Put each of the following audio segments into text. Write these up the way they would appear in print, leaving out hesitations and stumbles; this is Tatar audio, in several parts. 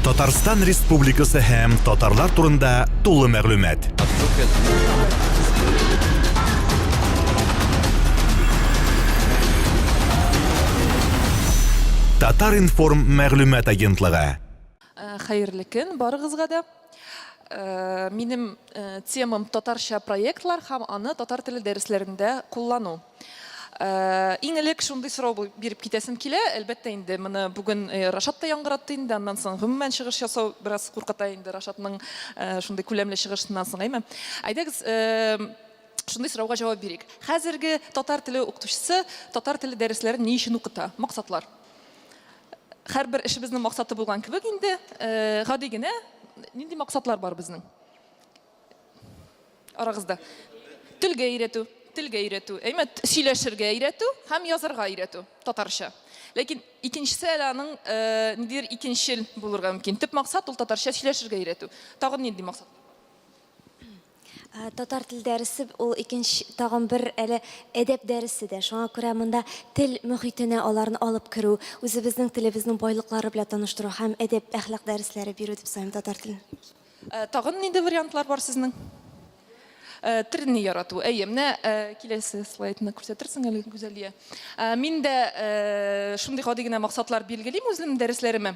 Татарстан Республикасы һәм татарлар турында тулы мәгълүмат. Татар-информ мәгълүмат агентлыгы. Э, хәерле көн барыгызга да. Э, минем э, темам татарча проектлар һәм аны татар теле дәресләрендә куллану. Э, иң элек шундый сорау биреп китәсем килә. Әлбәттә инде моны бүген Рашат та яңгыратты инде, аннан соң гомумән чыгыш ясау бераз куркыта инде Рашатның шундый күләмле чыгышыннан соң, әйме? Әйдәгез, шундый сорауга җавап бирик. Хәзерге татар теле укытучысы татар теле дәресләрен ни өчен укыта? Максатлар. Һәрбер эшебезнең максаты булган кебек инде, гади генә нинди максатлар бар безнең? Арагызда. Телгә өйрәтү, телгә өйрәтү, әйме, сөйләшергә өйрәтү һәм язарга өйрәтү татарча. Ләкин икенчесе әле аның ниндидер икенчел булырга мөмкин. Төп максат ул татарча сөйләшергә өйрәтү. Тагын нинди максат? Татар тел дәресе ул икенче тагын бер әле әдәп дәресе дә. Шуңа күрә монда тел мөхитенә аларны алып керү, үзебезнең телебезнең байлыклары белән таныштыру һәм әдәп, әхлак дәресләре бирү дип саныйм татар телен. Тагын нинди вариантлар бар сезнең? Телне ярату. Әйе, менә киләсе слайдны күрсәтерсең әле, Гүзәлия. Мин дә шундый гади генә максатлар билгелим үземнең дәресләремә.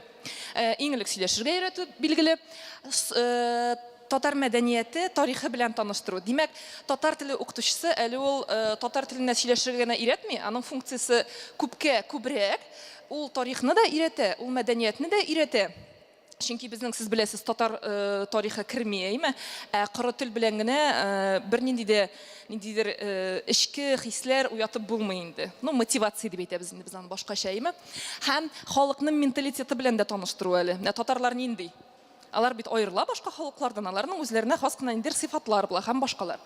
Иң элек сөйләшергә өйрәтү, билгеле. Татар мәдәнияте, тарихы белән таныштыру. Димәк, татар теле укытучысы әле ул татар телендә сөйләшергә генә өйрәтми, аның функциясе күпкә күбрәк. Ул тарихны да өйрәтә, ул мәдәниятне дә өйрәтә. Чөнки безнең, сез беләсез, татар тарихы керми, әйме? Ә коры тел белән генә бернинди дә ниндидер эчке хисләр уятып булмый инде. Ну, мотивация дип әйтәбез инде без аны башкача, әйме? Һәм халыкның менталитеты белән дә таныштыру әле. Менә татарлар нинди? Алар бит аерыла башка халыклардан, аларның үзләренә хас кына ниндидер сыйфатлар була һәм башкалар.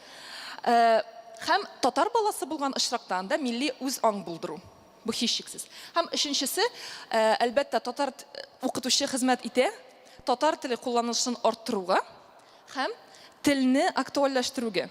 Һәм татар баласы булган очракта анда милли үз-аң булдыру. Бу һичшиксез. Һәм өченчесе, әлбәттә, татар укытучы хезмәт итә татар теле кулланылышын арттыруга һәм телне актуальләштерүгә.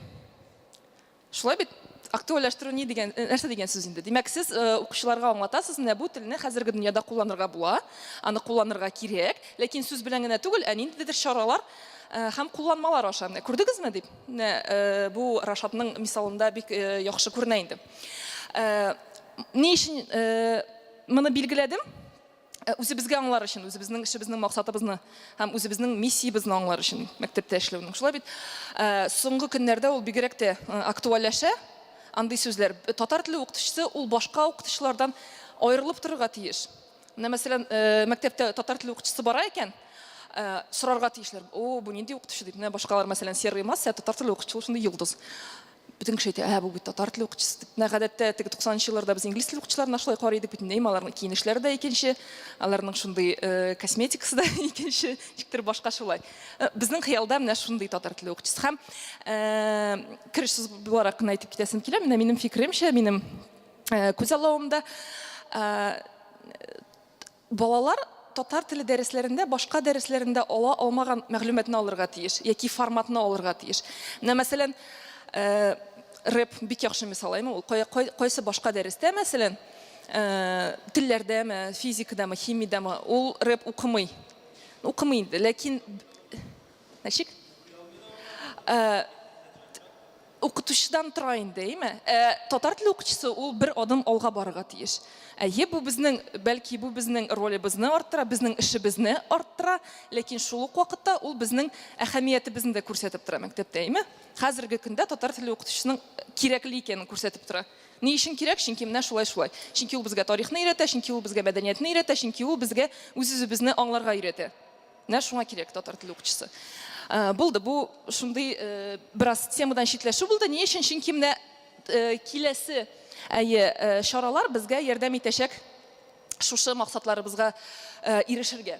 Шулай бит? Актуальләштерү ни дигән, нәрсә дигән сүз инде? Димәк, сез укучыларга аңлатасыз, менә бу телне хәзерге дөньяда кулланырга була, аны кулланырга кирәк, ләкин сүз белән генә түгел, ә ниндидер чаралар һәм кулланмалар аша. Менә күрдегезме дип? Менә бу Рашатның мисалында бик яхшы күренә инде. Ни өчен моны билгеләдем? Үзебезгә аңлар өчен, үзебезнең эшебезнең максатыбызны һәм үзебезнең миссиябезне аңлар өчен мәктәптә эшләүнең. Шулай бит, соңгы көннәрдә ул бигрәк тә актуальләшә, андый сүзләр. Татар теле укытучысы ул башка укытучылардан аерылып торырга тиеш. Менә, мәсәлән, мәктәптә татар теле укытучысы бара икән, сорарга тиешләр. О, бу нинди укытучы дип. Менә башкалар, мәсәлән, серый масса, ә татар теле укытучы ул шундый йолдыз. Бөтен кеше әйтә, ә, бу бит татар теле укытучысы дип. Менә гадәттә теге 90 нчы елларда без инглиз теле укытучыларына шулай карый идек бит инде, әйме, аларның киенешләре дә икенче, аларның шундый э, косметикасы да икенче, ничектер башка шулай. Э, безнең хыялда менә шундый татар теле укытучысы. Һәм э, кереш сүз буларак кына әйтеп китәсем килә, менә минем фикеремчә, минем э, күзаллавымда э, Балалар татар теле дәресләрендә башка дәресләрендә ала алмаган мәгълүматны алырга тиеш яки форматны алырга тиеш. Менә, мәсәлән, рэп бик яхшы мисал, әйме? Ул кайсы башка дәрестә, мәсәлән, телләрдәме, физикадамы, химиядәме, ул рэп укымый. Укымый инде, ләкин ничек? Укытучыдан тора инде, әйме? Ә татар теле укытучысы ул бер адым алга барырга тиеш. Әйе, бу безнең, бәлки бу безнең ролебезне арттыра, безнең эшебезне арттыра, ләкин шул ук вакытта ул безнең әһәмиятебезне дә күрсәтеп тора мәктәптә, әйме? Хәзерге көндә татар теле укытучысының кирәкле икәнен күрсәтеп тора. Ни өчен кирәк? Чөнки менә шулай-шулай. Чөнки ул безгә тарихны өйрәтә, чөнки ул безгә мәдәниятне өйрәтә, чөнки ул безгә үз-үзебезне аңларга өйрәтә. Менә шуңа кирәк татар теле укытучысы. Булды, бу шундый бераз темадан читләшү булды. Ни өчен? Чөнки менә киләсе әйе чаралар безгә ярдәм итәчәк шушы максатларыбызга ирешергә.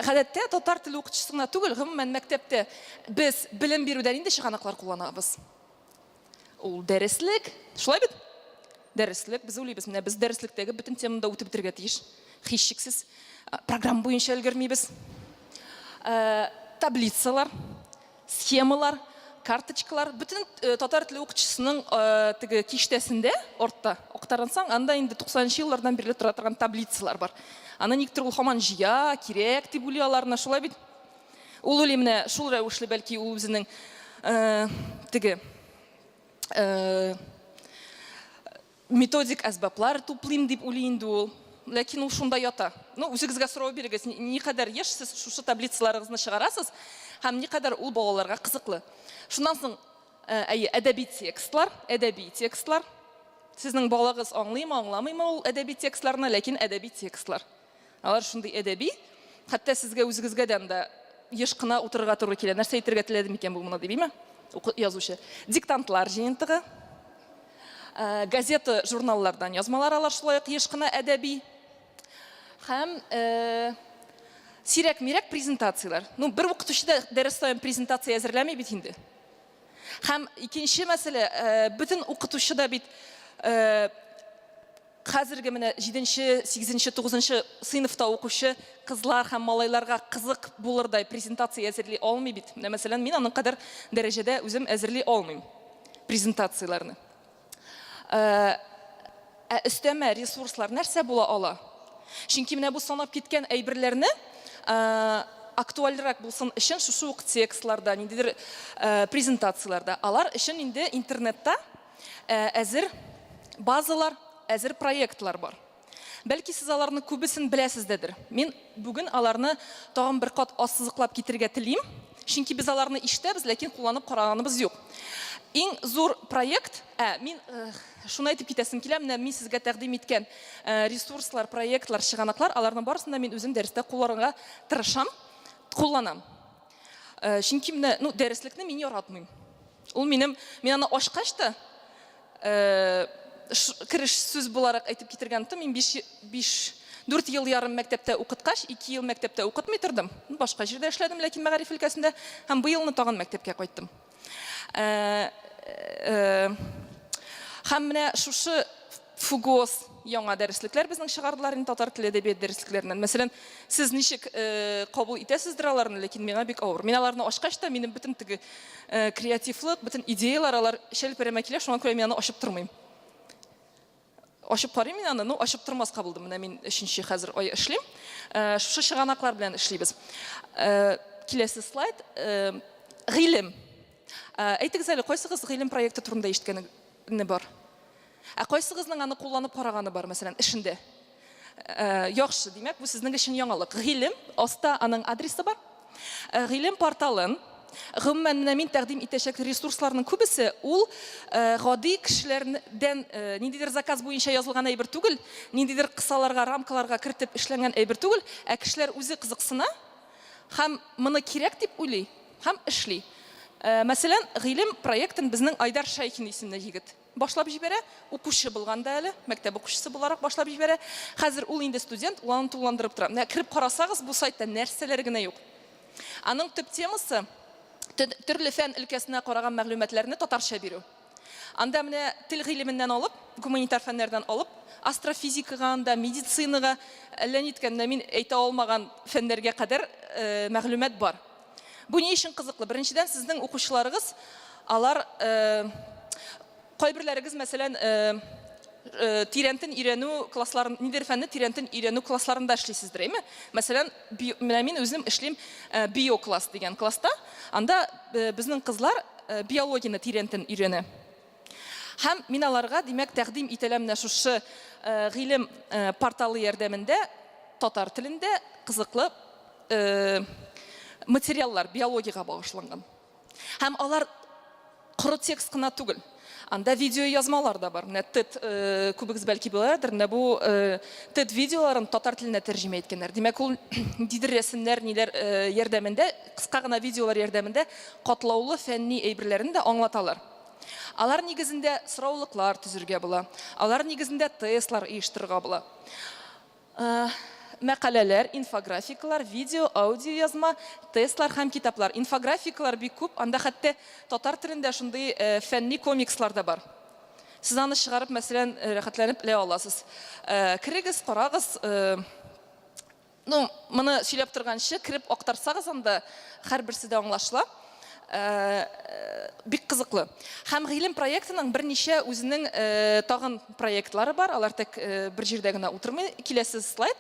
Гадәттә татар теле укытучысы гына түгел, гомумән мәктәптә без белем бирүдә нинди чыганаклар кулланабыз? Ул дәреслек, шулай бит? Дәреслек, без уйлыйбыз, менә без дәреслектәге бөтен теманы да үтеп бетерергә тиеш. Һичшиксез. Программа буенча өлгермибез. Таблицалар, схемалар, Карточкалар, бөтен татар теле укытучысының теге киштәсендә, артта актарынсаң, анда инде 90 нчы еллардан бирле тора торган таблицалар бар. Аны никтер ул һаман җыя, кирәк дип уйлый аларны, шулай бит? Ул уйлый менә шул рәвешле, бәлки ул үзенең теге Методик әсбаплар туплыйм дип уйлый инде ул. Ләкин ул шунда ята. Ну, үзегезгә сорау бирегез, никадәр еш сез шушы таблицаларыгызны чыгарасыз һәм никадәр ул балаларга кызыклы. Шуннан соң, әйе, әдәби текстлар, әдәби текстлар. Сезнең балагыз аңлыймы, аңламыймы ул әдәби текстларны, ләкин әдәби текстлар. Алар шундый әдәби, хәтта сезгә үзегезгә дә анда еш кына утырырга туры килә. Нәрсә әйтергә теләде микән бу моны дип, име? Язучы. Диктантлар җыентыгы. Газета, журналлардан язмалар алар шулай ук еш кына әдәби. Һәм сирәк-мирәк презентацияләр. Ну, бер укытучы да дәрес саен презентация әзерләми бит инде. Һәм икенче мәсьәлә, бөтен укытучы да бит хәзерге менә җиденче, сигезенче, тугызынчы сыйныфта укучы кызлар һәм малайларга кызык булырдай презентация әзерли алмый бит. Менә мәсәлән, мин аның кадәр дәрәҗәдә үзем әзерли алмыйм презентацияләрне. Ә өстәмә ресурслар нәрсә була ала? Чөнки менә бу санап киткән әйберләрне актуальрәк булсын өчен шушы ук текстларда, ниндидер презентацияләрдә, алар өчен инде интернетта әзер базалар, әзер проектлар бар. Бәлки сез аларны күбесен беләсездәдер. Мин бүген аларны тагын бер кат ассызыклап китергә телим, чөнки без аларны ишетәбез, ләкин кулланып караганыбыз юк. Иң зур проект, ә, мин шуны әйтеп китәсем килә, менә мин сезгә тәкъдим иткән ресурслар, проектлар, чыганаклар, аларның барысын да мин үзем дәрестә кулланырга тырышам, кулланам. Чөнки менә, ну, дәреслекне мин яратмыйм. Ул минем, мин аны ачкач та, кереш сүз буларак әйтеп китергән оттым, мин 5, 5, 4 ел ярым мәктәптә укыткач, 2 ел мәктәптә укытмый тордым. Башка җирдә эшләдем, ләкин мәгариф өлкәсендә, һәм быелны тагын мәктәпкә кайттым. Һәм менә шушы ФУГОС яңа дәреслекләр безнең чыгардылар инде татар теле әдәбият дәреслекләреннән. Мәсәлән, сез ничек кабул итәсездер аларны, ләкин миңа бик авыр. Мин аларны ачкач та, минем бөтен теге креативлык, бөтен идеяләр алар чәлперәмә килә, шуңа күрә мин аны ачып тормыйм. Ачып карыйм мин аны, ну, ачып тормаска булдым. Менә мин өченче хәзер ай эшлим. Шушы чыганаклар белән эшлибез. Киләсе слайд. Гыйлем. Әйтегез әле, кайсыгыз гыйлем проекты турында ишеткәне бар? Ә кайсыгызның аны кулланып караганы бар, мәсәлән, эшендә? Яхшы, димәк, бу сезнең өчен яңалык. Гыйлем, аста аның адресы бар. Гыйлем порталын, гомумән, менә мин тәкъдим итәчәк ресурсларның күбесе, ул гади кешеләрдән ниндидер заказ буенча язылган әйбер түгел, ниндидер кысаларга, рамкаларга кертеп эшләнгән әйбер түгел, ә кешеләр үзе кызыксына һәм моны кирәк дип уйлый һәм эшли. Мәсәлән, Гыйлем проектын безнең Айдар Шәйхин исемле егет башлап җибәрә, укучы булганда әле, мәктәп укучысы буларак башлап җибәрә. Хәзер ул инде студент, ул аны тулыландырып тора. Менә кереп карасагыз, бу сайтта нәрсәләр генә юк. Аның төп темасы, төрле фән өлкәсенә караган мәгълүматларны татарча бирү. Анда менә тел гыйлеменнән алып, гуманитар фәннәрдән алып, астрофизикага анда, медицинага, әллә ниткән, менә мин әйтә алмаган фәннәргә кадәр мәгълүмат бар. Бу ни өчен кызыклы? Беренчедән, сезнең укучыларыгыз, алар кайберләрегез, мәсәлән, тирәнтен өйрәнү классларын, ниндидер фәнне тирәнтен өйрәнү классларында эшлисездер, әйме? Мәсәлән, менә мин үзем эшлим биокласс дигән класста. Анда безнең кызлар биологияне тирәнтен өйрәнә. Һәм мин аларга, димәк, тәкъдим ителәм менә шушы гыйлем порталы ярдәмендә татар телендә кызыклы материаллар биологиягә багышланган. Һәм алар коры текст кына түгел. Анда видеоязмалар да бар. Менә TED күбегез бәлки беләдер, менә бу TED видеоларын татар теленә тәрҗемә иткәннәр. Димәк, ул ниндидер рәсемнәр, ниләр ярдәмендә, кыска гына видеолар ярдәмендә катлаулы фәнни әйберләрне дә аңлаталар. Алар нигезендә сораулыклар төзергә була, алар нигезендә тестлар оештырырга була. Мәкаләләр, инфографикалар, видео, аудиоязма, тестлар һәм китаплар. Инфографикалар бик күп, анда хәтта татар телендә шундый фәнни комикслар да бар. Сез аны чыгарып, мәсәлән, рәхәтләнеп элә аласыз. Керегез, карагыз. Ну, моны сөйләп торганчы, кереп актарсагыз анда, һәрберсе дә аңлашыла. Бик кызыклы. Һәм Гыйлем проектының берничә үзенең тагын проектлары бар, алар тек бер җирдә генә утырмый. Киләсе слайд,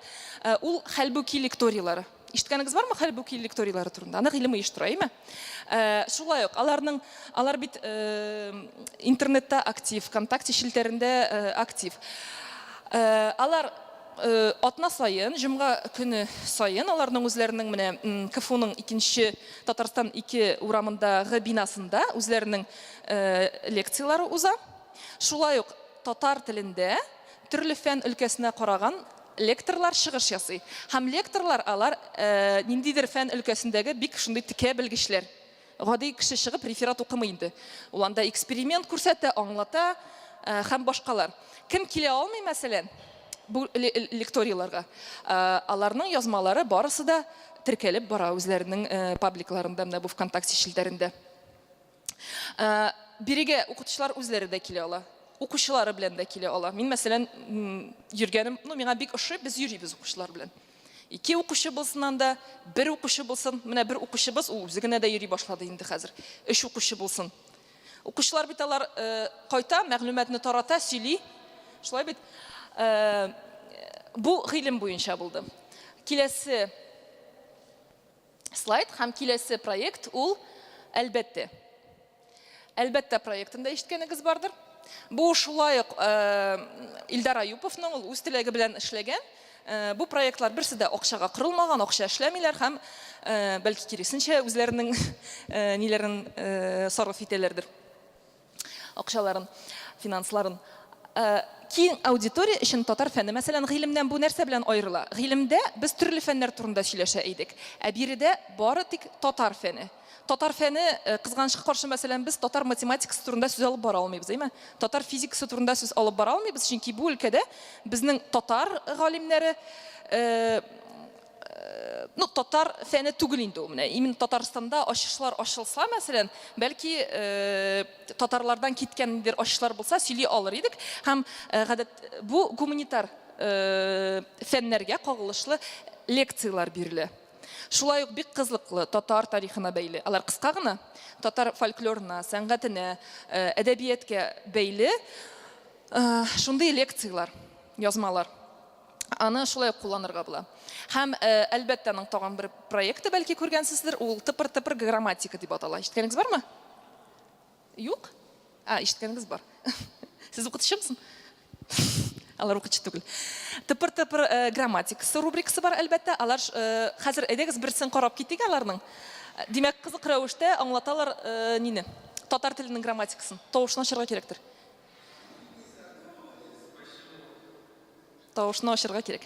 ул Хәлбуки лекторийлары. Ишеткәнегез бармы Хәлбуки лекторийлары турында? Аны Гыйлем оештыра, әйме? Шулай ук аларның, алар бит интернетта актив, ВКонтакте челтәрендә актив. Алар атна саен, җомга көне саен аларның үзләренең менә КФУның икенче Татарстан 2 урамындагы бинасында үзләренең лекцияләре уза. Шулай ук татар телендә төрле фән өлкәсенә караган лекторлар чыгыш ясый. Һәм лекторлар алар ниндидер фән өлкәсендәге бик шундый текә белгечләр. Гади кеше чыгып реферат укымый инде. Ул анда эксперимент күрсәтә, аңлата һәм башкалар. Кем килә алмый, мәсәлән, бу лекторийларга, аларның язмалары барысы да теркәлеп бара үзләренең пабликларында, менә бу ВКонтакте челтәрендә. Бирегә укытучылар үзләре дә килә ала, укучылары белән дә килә ала. Мин, мәсәлән, йөргәнем, ну, миңа бик ошый, без йөрибез укучылар белән. Ике укучы булсын анда, бер укучы булсын. Менә бер укучыбыз, ул үзе генә дә йөри башлады инде хәзер. Өч укучы булсын. Укучылар бит алар кайта, мәгълүматны тарата, сөйли. Шулай бит? Бу гыйлем буенча булды. Киләсе слайд һәм киләсе проект ул, әлбәттә, Әлбәттә, проектын да ишеткәнегез бардыр. Бу шулай ук Илдар Аюповның, ул үз теләге белән эшләгән. Бу проектлар берсе дә акчага корылмаган, акча эшләмиләр һәм, бәлки киресенчә, үзләренең ниләрен сарыф итәләрдер, акчаларын, финансларын. Киң аудитория өчен татар фәне, мәсәлән, гыйлемнән бу нәрсә белән аерыла? Гыйлемдә без төрле фәннәр турында сөйләшә идек, ә биредә бары тик татар фәне. Татар фәне, кызганычка каршы, мәсәлән, без татар математикасы турында сүз алып бара алмыйбыз, әйме? Татар физикасы турында сүз алып бара алмыйбыз, чөнки бу өлкәдә безнең татар галимнәре, ну, татар фәне түгел инде ул менә. Именно Татарстанда ачышлар ачылса, мәсәлән, бәлки татарлардан киткән ниндидер ачышлар булса, сөйли алыр идек. Һәм гадәт бу гуманитар фәннәргә кагылышлы лекцияләр бирелә. Шулай ук бик кызыклы татар тарихына бәйле, алар кыска гына, татар фольклорына, сәнгатенә, әдәбияткә бәйле шундый лекцияләр, язмалар. Аны шулай ук кулланырга була. Һәм, әлбәттә, аның тагын бер проекты, бәлки күргәнсездер, ул Тыпыр-тыпыр грамматика дип атала. Ишеткәнегез бармы? Юк? А, ишеткәнегез бар. Сез укытучымы? Алар укытучы түгел. Тыпыр-тыпыр э, грамматикасы рубрикасы бар, әлбәттә. Алар э, хәзер әйдәгез берсен карап китик аларның. Э, димәк, кызык рәвештә аңлаталар э, нине? Татар теленең грамматикасын. Тавышны ачарга кирәктер. Тавышны ачарга кирәк.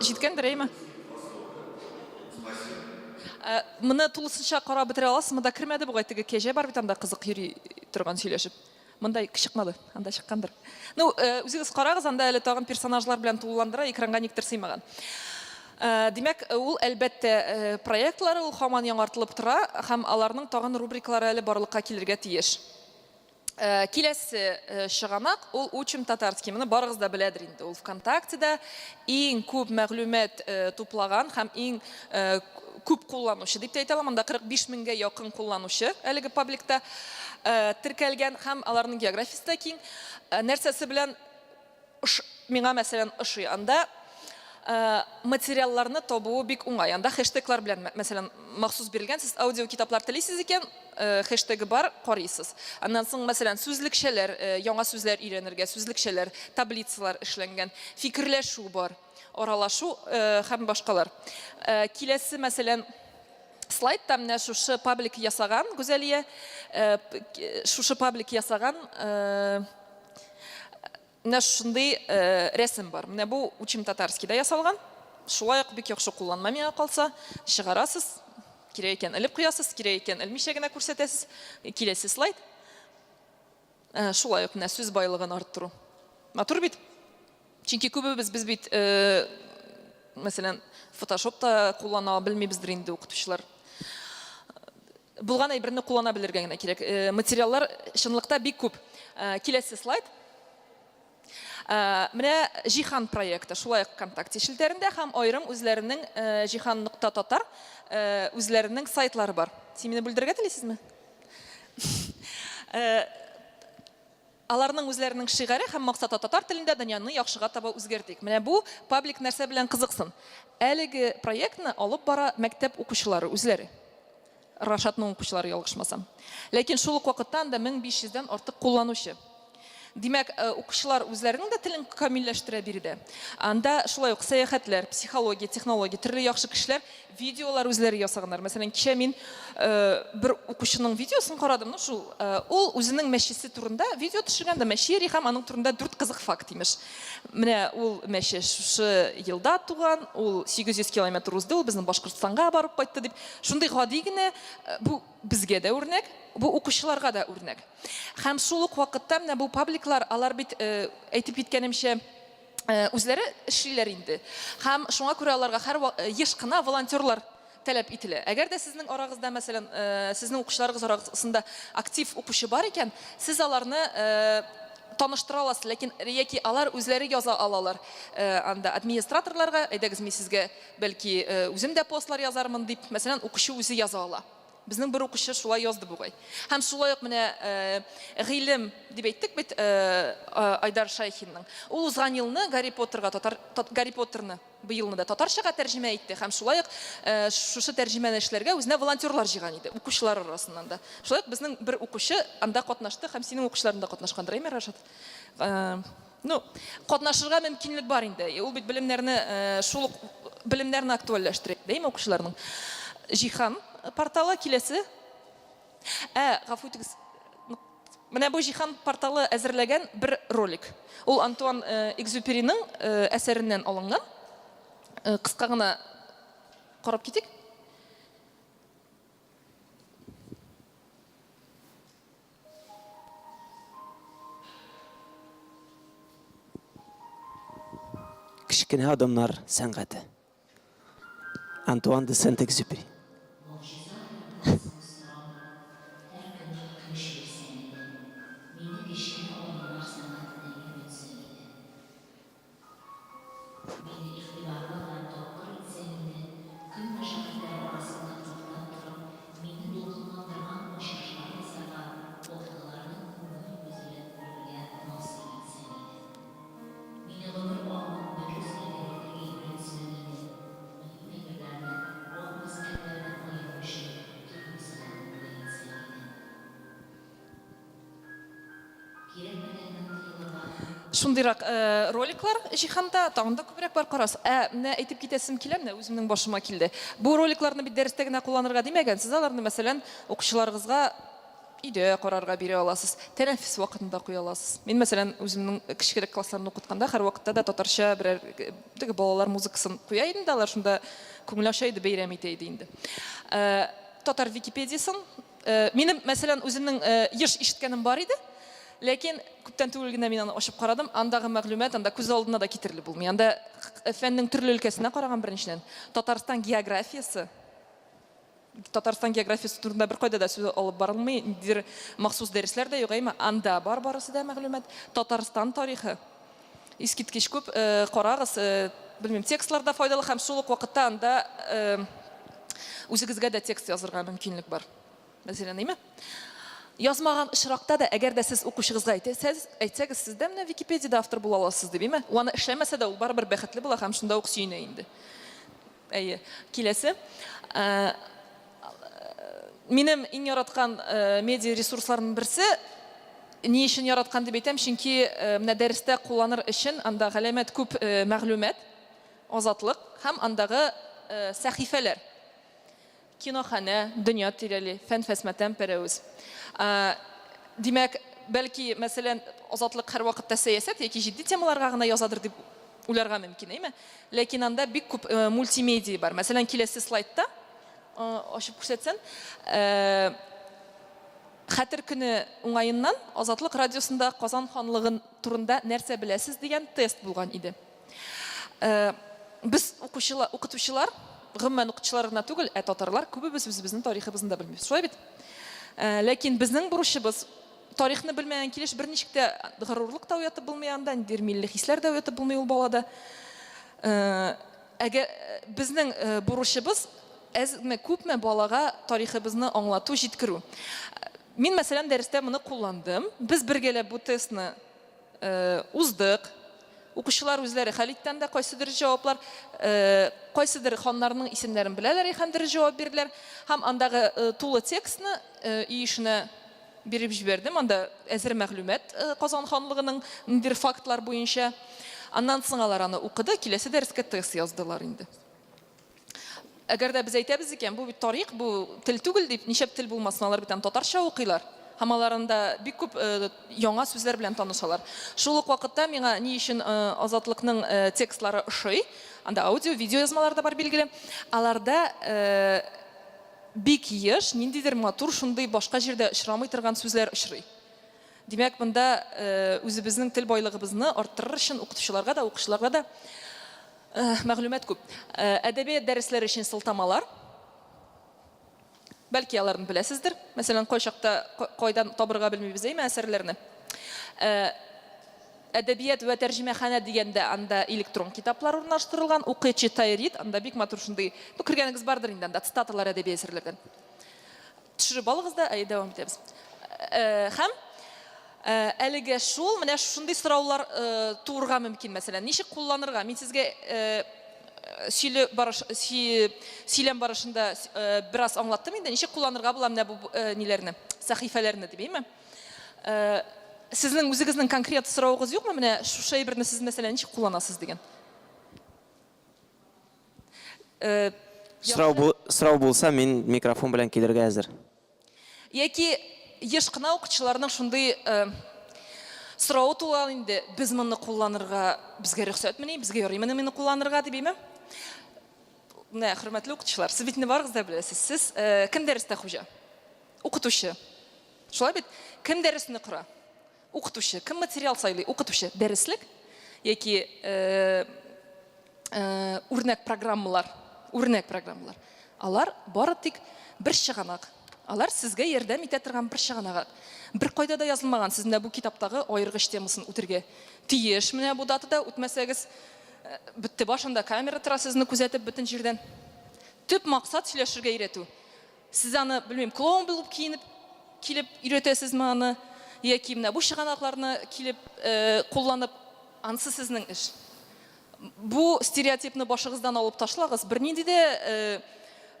Җиткәндер, әйме? Ә, Моны тулысынча карап бетерә аласыз, монда кермәде бугай теге кәҗә бар бит анда кызык йөри торган сөйләшеп. Монда чыкмады, анда чыккандыр. Ну, э, үзегез карагыз, анда әле тагын персонажлар белән тулыландыра, экранга никтер сыймаган. Э, димәк, ул әлбәттә э, проектлары ул һаман яңартылып тора һәм аларның тагын рубрикалары әле барлыкка килергә тиеш. Э, киләсе э, чыганак ул Учим татарский. Моны барыгыз да беләдер инде. Ул ВКонтактеда иң күп мәгълүмат э, туплаган һәм иң күп кулланучы дип тә әйтә алам. Анда 45 меңгә якын кулланучы әлеге пабликта теркәлгән һәм аларның географиясе дә киң. Нәрсәсе белән миңа, мәсәлән, ошый. Анда материалларны табуы бик уңай. Анда хэштеглар белән, мәсәлән, махсус бирелгән. Сез аудиокитаплар телисез икән, хэштегы бар, карыйсыз. Аннан соң, мәсәлән, сүзлекчәләр, яңа сүзләр өйрәнергә, сүзлекчәләр, таблицалар эшләнгән, фикерләшү бар, аралашу һәм башкалар. Киләсе, мәсәлән, слайдта менә шушы паблик ясаган Гүзәлия, шушы паблик ясаган Менә шушындый рәсем бар. Менә бу Учим татарскийда ясалган. Шулай ук бик яхшы кулланма миңа калса. Чыгарасыз, кирәк икән элеп куясыз, кирәк икән элмичә генә күрсәтәсез. Киләсе слайд. Шулай ук менә сүз байлыгын арттыру. Матур бит? Чөнки күбебез без бит, мәсәлән, фотошоп та куллана белмибездер инде укытучылар. Булган әйберне куллана белергә генә кирәк. Материаллар чынлыкта бик күп. Киләсе слайд. Менә Җиһан проекты, шулай ук ВКонтакте челтәрендә һәм аерым үзләренең җиһан нокта татар үзләренең сайтлары бар. Син мине бүлдерергә телисезме? Аларның үзләренең шигаре һәм максаты татар телендә дөньяны яхшыга таба үзгәртик. Менә бу паблик нәрсә белән кызыксын? Әлеге проектны алып бара мәктәп укучылары үзләре. Рашатның укучылары, ялгышмасам. Ләкин шул ук вакытта анда 1500 дән артык кулланучы. Димәк, укучылар үзләренең дә телен камилләштерә биредә. Анда шулай ук сәяхәтләр, психология, технология, төрле яхшы кешеләр Видеолар үзләре ясаганнар. Мәсәлән, кичә мин бер укучының видеосын карадым, ну шул, ул үзенең мәчесе турында видео төшергән дә, мәче йөри һәм аның турында дүрт кызык факт, имеш. Менә ул мәче шушы елда туган, ул 800 километр узды, ул безнең Башкортстанга барып кайтты дип. Шундый гади генә, бу безгә дә үрнәк, бу укучыларга да үрнәк. Һәм шул ук вакытта менә бу пабликлар, алар бит, әйтеп киткәнемчә, үзләре эшлиләр инде. Һәм шуңа күрә аларга һәр еш кына волонтерлар таләп ителә. Әгәр дә сезнең арагызда, мәсәлән, сезнең укучыларыгыз арасында актив укучы бар икән, сез аларны таныштыра аласыз, ләкин яки алар үзләре яза алалар анда администраторларга, әйдәгез, мин сезгә, бәлки, үзем дә постлар язармын дип, мәсәлән, укучы үзе яза ала. Безнең бер укучы шулай язды бугай. Һәм шулай ук менә Гыйлем дип әйттек бит Айдар Шәйхинның. Ул узган елны Гарри Поттерга татар Гарри Поттерны быелны да татарчага тәрҗемә итте һәм шулай ук шушы тәрҗемәне эшләргә үзенә волонтерлар җыйган иде, укучылар арасыннан да. Шулай ук безнең бер укучы анда катнашты һәм синең укучыларың да катнашкандыр, әйме, Рашат? Ну, катнашырга мөмкинлек бар инде. Ул бит белемнәрне, шул ук белемнәрне актуальләштерә, әйме, укучыларның. Җиһан порталы киләсе. Ә, гафу итегез. Менә бу Җиһан порталы әзерләгән бер ролик. Ул Антуан Экзюпериның әсәреннән алынган. Кыска гына карап китик. Кечкенә адымнар сәнгате. Антуан де Сент-Экзюпери. Мине игътибарлы һәм тапкыр итсәң иде, көн мәшәкатьләре арасыннан туктап торып, мине дулкынландырган ачышлар ясарга, вакыйгаларны күңел күзе белән күрергә насыйп итсәң иде. Мине гомер агымын дөрес идарә итәргә өйрәтсәң иде, мөһим әйберләрне вак мәсьәләләрдән аеру өчен тою сәләтен бүләк итсәң иде. Шундыйрак роликлар җиһанда тагын да күбрәк бар, карарсыз. Ә менә әйтеп китәсем килә, менә үземнең башыма килде. Бу роликларны бит дәрестә генә кулланырга димәгән, сез аларны, мәсәлән, укучыларыгызга Өйдә карарга бирә аласыз, тәнәфес вакытында куя аласыз. Мин, мәсәлән, үземнең кечкенә классларны укытканда һәрвакытта да татарча берәр теге балалар музыкасын куя идем дә, алар шунда күңел ача иде, бәйрәм итә иде инде. Татар Википедиясен минем, мәсәлән, үземнең еш ишеткәнем бар иде, ләкин күптән түгел генә мин аны ачып карадым. Андагы мәгълүмат анда күз алдына да китерелеп булмый. Анда фәннең төрле өлкәсенә караган беренчедән, Татарстан географиясе, Татарстан географиясе турында беркайда да сүз алып барылмый, ниндидер махсус дәресләр дә юк, әйме? Анда бар барысы да мәгълүмат. Татарстан тарихы искиткеч күп. Карагыз, белмим, текстлар да файдалы һәм шул ук вакытта анда үзегезгә дә текст язырга мөмкинлек бар. Мәсәлән, әйме? Язмаган очракта да, әгәр дә сез укучыгызга әйтәсез, әйтсәгез, сез дә менә Википедиядә автор була аласыз дип, әйме? Ул аны эшләмәсә дә, ул барыбер бәхетле була һәм шунда ук сөенә инде. Әйе. Киләсе. Минем иң яраткан медиа ресурсларның берсе. Ни өчен яраткан дип әйтәм, чөнки менә дәрестә кулланыр өчен анда галәмәт күп мәгълүмат, азатлык һәм андагы сәхифәләр. Киноханә, дөнья тирәли, фән-фәсмәтәм, пәрәвез. Димәк, бәлки, мәсәлән, Азатлык һәрвакытта сәясәт яки җитди темаларга гына язадыр дип уйларга мөмкин, әйме? Ләкин анда бик күп мультимедиа бар. Мәсәлән, киләсе слайдта ачып күрсәтсәм, Хәтер көне уңаеннан Азатлык радиосында Казан ханлыгын турында нәрсә беләсез дигән тест булган иде. Без укучылар, укытучылар, гомумән укытучылар гына түгел, ә татарлар күбебез үзебезнең тарихыбызны да белмибез. Шулай бит? Ләкин безнең бурычыбыз тарихны белмәгән килеш берничек тә горурлык та уятып булмый анда, ниндидер милли хисләр дә уятып булмый ул балада. Әгәр безнең бурычыбыз әзме күпме балага тарихыбызны аңлату, җиткерү. Мин, мәсәлән, дәрестә моны кулландым. Без бергәләп бу тестны уздык. Укучылар үзләре хәл итте анда кайсы дөрес җаваплар. Кайсыдыр ханнарның исемнәрен беләләр һәм дөрес җавап бирделәр. Һәм андагы тулы текстны өй эшенә биреп җибәрдем. Анда әзер мәгълүмат Казан ханлыгының ниндидер фактлар буенча. Аннан соң алар аны укыды, киләсе дәрескә тест яздылар инде. Әгәр дә без әйтәбез икән, бу бит тарих, бу тел түгел дип, нишләп тел булмасын, алар бит аны татарча укыйлар. Һәм алар анда бик күп яңа сүзләр белән танышалар. Шул ук вакытта миңа ни өчен Азатлыкның текстлары ошый, анда аудио, видео язмалар да бар билгеле. Аларда бик еш ниндидер матур шундый башка җирдә очрамый торган сүзләр очрый. Димәк, монда үзебезнең тел байлыгыбызны арттырыр өчен укытучыларга да, укучыларга да Мәгълүмат күп. Әдәбият дәресләре өчен сылтамалар. Бәлки аларны беләсездер. Мәсәлән, кайчакта кайдан табырга белмибез, әйме, әсәрләрне. Әдәбият вә тәрҗемәханә дигәндә анда электрон китаплар урнаштырылган. Укы, читай, рид. Анда бик матур шундый, ну, кергәнегез бардыр инде анда, цитаталар әдәби әсәрләрдән. Төшереп алыгыз да, әйе, дәвам итәбез. Һәм әлегә шул, менә шушындый сораулар туырга мөмкин, мәсәлән, ничек кулланырга? Мин сезгә сөйле барыш, сөйләм барышында бераз аңлаттым инде, ничек кулланырга була менә бу ниләрне, сәхифәләрне дип, әйеме? Сезнең үзегезнең конкрет соравыгыз юкмы? Менә шушы әйберне сез, мәсәлән, ничек кулланасыз дигән. Сорау, бу, сорау булса, мин микрофон белән килергә әзер. Яки еш кына укучыларның шундый соравы туа инде, без моны кулланырга, безгә рөхсәтмени, безгә ярыймыни моны кулланырга дип, әйме? Менә, хөрмәтле укытучылар, сез бит инде барыгыз да беләсез, сез кем дәрестә хуҗа? Укытучы. Шулай бит? Кем дәресне кора? Укытучы. Кем материал сайлый? Укытучы. Дәреслек яки үрнәк программалар. Үрнәк программалар. Алар бары тик бер чыганак. Алар сезгә ярдәм итә торган бер чыганак. Бер кайда да язылмаган, сез менә бу китаптагы аергыч темасын үтергә тиеш менә бу датада, үтмәсәгез, бетте башында камера тора сезне күзәтеп бөтен җирдән. Төп максат сөйләшергә өйрәтү. Сез аны, белмим, клоун булып киенеп килеп өйрәтәсезме аны, яки менә бу чыганакларны килеп кулланып, анысы сезнең эш. Бу стереотипны башыгыздан алып ташлагыз, бернинди дә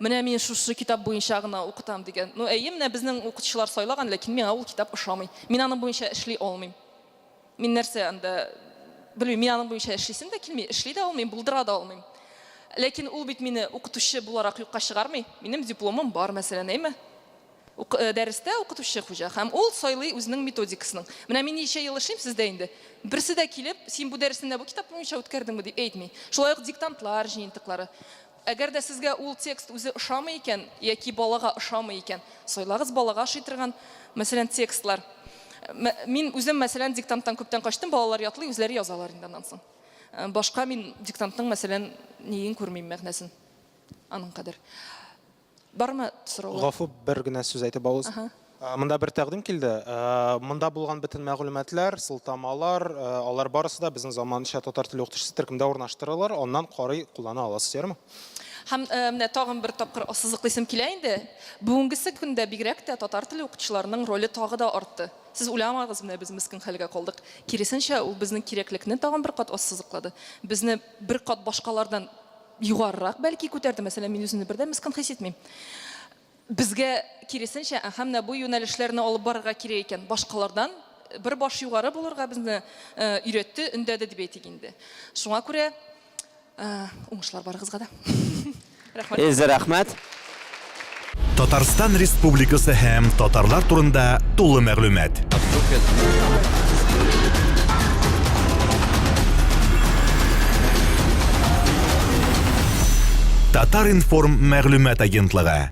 менә мин шушы китап буенча гына укытам дигән. Ну, әйе, менә безнең укытучылар сайлаган, ләкин миңа ул китап ошамый. Мин аның буенча эшли алмыйм. Мин нәрсә анда, белмим, мин аның буенча эшлисем дә килми, эшли дә алмыйм, булдыра да алмыйм. Ләкин ул бит мине укытучы буларак юкка чыгармый. Минем дипломым бар, мәсәлән, әйме? Дәрестә укытучы хуҗа һәм ул сайлый үзенең методикасының. Менә мин ничә ел эшлим сездә инде. Берсе дә килеп, син бу дәресне менә бу китап буенча үткәрдеңме дип әйтми. Шулай ук диктантлар җыентыклары. Әгәр дә сезгә ул текст үзе ошамый икән яки балага ошамый икән, сайлагыз балага ошый торган, мәсәлән, текстлар. Мин үзем, мәсәлән, диктанттан күптән качтым, балалар ятлый, үзләре язалар инде аннан соң. Башка мин диктантның, мәсәлән, ниен күрмим, мәгънәсен. Аның кадәр. Бармы сораулар? Гафу, бер генә сүз әйтеп авыз. Монда бер тәкъдим килде. Монда булган бөтен мәгълүматлар, сылтамалар, алар барысы да безнең заманча татар теле укытучысы төркемдә урнаштырылыр, аннан карый, куллана аласыз, ярыймы? Һәм менә тагын бер тапкыр ассызыклыйсым килә инде, бүгенгесе көндә бигрәк тә татар теле укытучыларының роле тагы да артты. Сез уйламагыз, менә без мескен хәлгә калдык. Киресенчә, ул безнең кирәклекне тагын бер кат ассызыклады. Безне бер кат башкалардан югарырак бәлки күтәрде. Мәсәлән, мин үземне бер дә мескен хис итмим. Безгә киресенчә, әһә, менә бу юнәлешләрне алып барырга кирәк икән. Башкалардан бер баш югары булырга безне өйрәтте, өндәде дип әйтик инде. Шуңа күрә уңышлар барыгызга да. Рәхмәт. Эльза, рәхмәт. Татарстан Республикасы һәм татарлар турында тулы мәгълүмат. Татар-информ мәгълүмат агентлыгы.